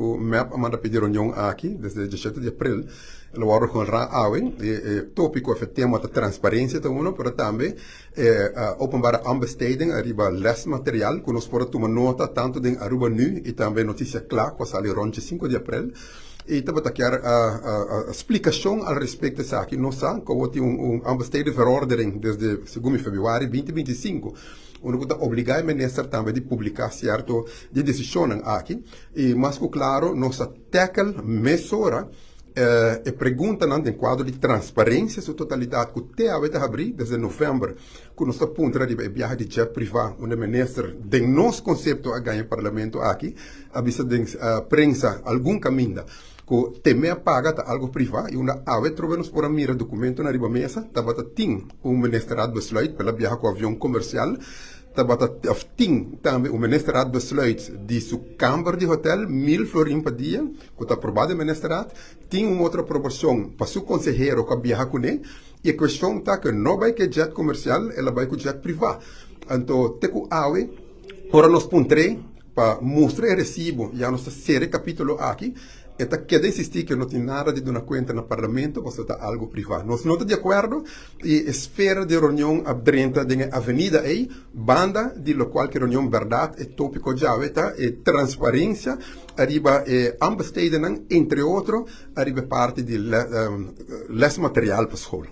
Ku MEP a manda pidi reunion aki desde 17 di april. El a wòrdu honrá awe. E tópiko òf e tema ta transparensia ta uno, pero tambe e openbare aanbesteding ariba lesmateriaal ku nos por a tuma nota tantu den Aruba Nu i tambe Noticia Cla ku a sali rònt dje 5 di april. I tabata kier splikashon al respekto esaki. Nos sa ku awor tin un aanbestedingsverordening desde segun mi februari 2025 unda ku ta obligá e minister tambe di publiká sierto di desishonnan aki. I mas ku klaro nos a tackle mesora e preguntanan den kuadro di transparensia su totalidat ku te awe ta habrí desde novèmber ku nos ta puntra riba e biahe di jet privá unda e minister den nos konsepto a gaña e parlamento aki a bisa den prensa algun kaminda ku teme a paga ta algu privá i unda awe trobe nos por a mira dokumentonan riba mesa tabata tin un ministerraadbesluit pa el a biaha ku avion komersial. Tabata of tin tambe un ministerraad besluit di su kamber di hotel, 1000 florin pa dia, ku ta aprobá den ministerraad. Tin un otro aprobashon pa su konsehero ku a biaha kuné. I e kueshon ta ku e no bai ku e jet komersial, el a bai ku jet privá. Anto te ku awe, ora nos puntr'é pa mustra e resibo, ya nos ta sera e kapítulo aki. E ta keda insistí ku no tin nada di duna kuenta na parlamento pasobra ta algu privá. Nos no ta di akuerdo i e sfera di reunion a drenta den e avenida ei, banda di lokual ku e reunion bèrdat e tópiko djawe ta e transparensia ariba e aanbestedennan, entre otro ariba e parti di lesmateriaal pa skol.